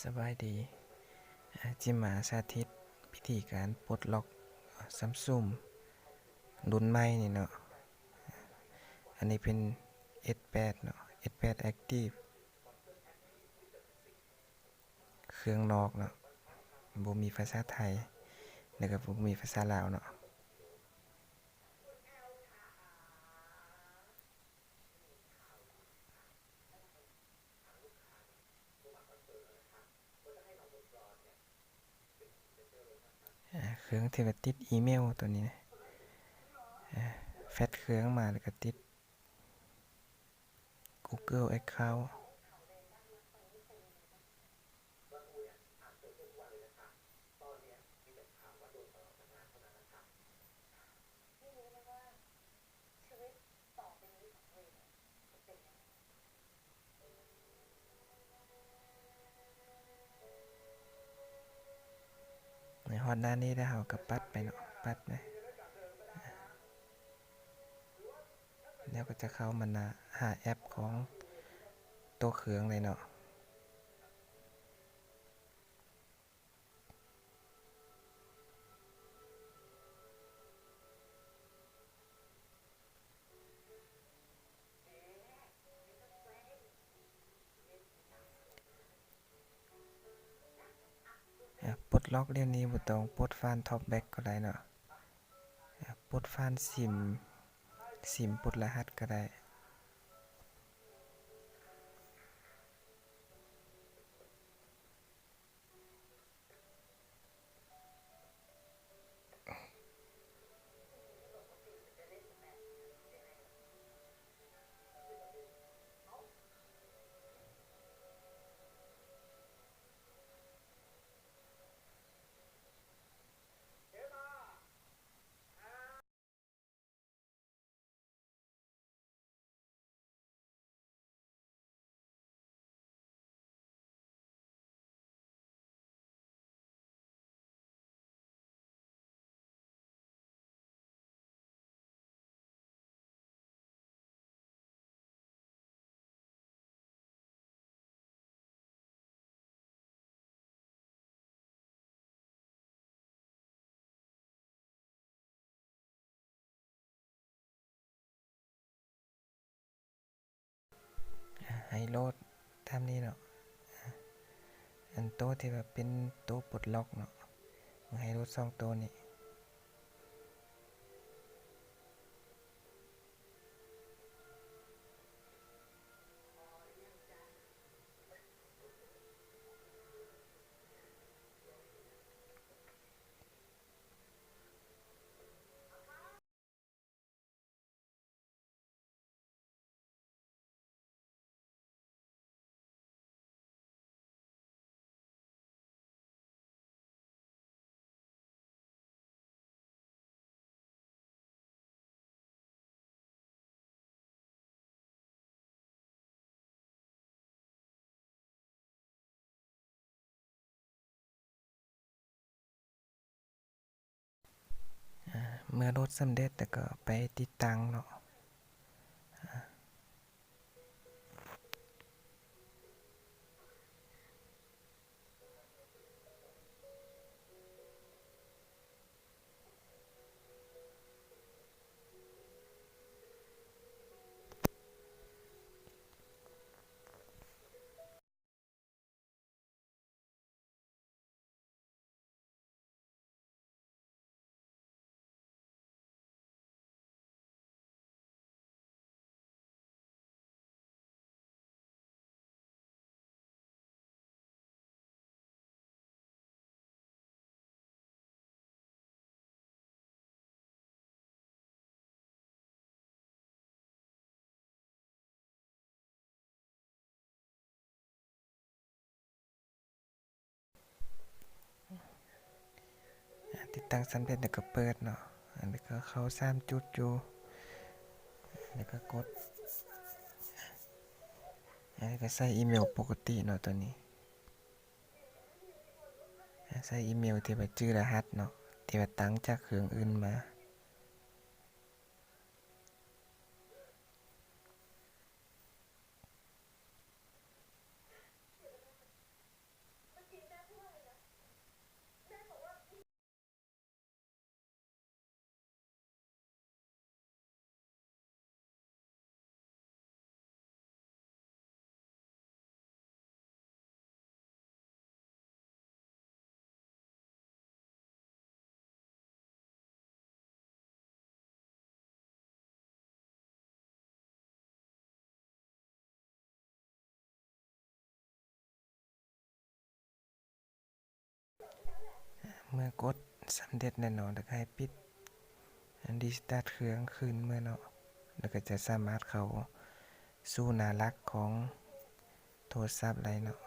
ສະບາຍດີ ອາ ຈິມາສາທິດວິທີການປົດລັອກ Samsung ລຸ້ນໃໝ່ນີ້ເນາະ. ອັນນີ້ເປັນ S ແປດເນາະ S ແປດ Active ເຄື່ອງນອກເນາະ ບໍ່ມີພາສາໄທ ແລ້ວກໍບໍ່ມີພາສາລາວເນາະ. ອາ ເຄື່ອງທີ່ວ່າຕິດອີເມວໂຕນີ້ນະ ອາ ແຟດເຄື່ອງມາແລ້ວກໍຕິດ Google Account. ໃນຮອດໜ້ານີ້ແລ້ວ ເຮົາກໍປັດໄປເນາະ ປັດໄປ ແລ້ວກໍຈະເຂົ້າມາໜ້າ ຫາແອັບຂອງໂຕເຄື່ອງເລີຍເນາະ. ອາ ປົດລັອກດຽວນີ້ບໍ່ຕ້ອງປົດຜ່ານ TalkBack ກໍໄດ້ເນາະ ອາ ປົດຜ່ານຊິມ ຊິມປົດລະຫັດກໍໄດ້. ໃຫ້ໂຫຼດຕາມນີ້ເນາະ ອັນໂຕທີ່ວ່າເປັນໂຕປົດລັອກເນາະ ໃຫ້ໂຫຼດສອງໂຕນີ້. ອາ ເມື່ອໂຫຼດສຳເລັດແລ້ວກໍໄປຕິດຕັ້ງເນາະ. ອາ ອາ ຕິດຕັ້ງສຳເລັດແລ້ວກໍເປີດເນາະ ແລ້ວກໍເຂົ້າສາມຈຸດຢູ່ ແລ້ວກໍກົດ ແລ້ວກໍໃສ່ອີເມວປົກກະຕິເນາະ ໂຕນີ້ ໃສ່ອີເມວທີ່ວ່າຈື່ລະຫັດເນາະ ທີ່ວ່າຕັ້ງຈາກເຄື່ອງອື່ນມາ. ເມື່ອກົດສຳເລັດແລ້ວເນາະ ແລ້ວກໍໃຫ້ປິດ restart ເຄື່ອງຄືນເມືອເນາະ ແລ້ວກໍຈະສາມາດເຂົ້າສູ່ໜ້າຫຼັກຂອງໂທລະສັບໄດ້ເນາະ.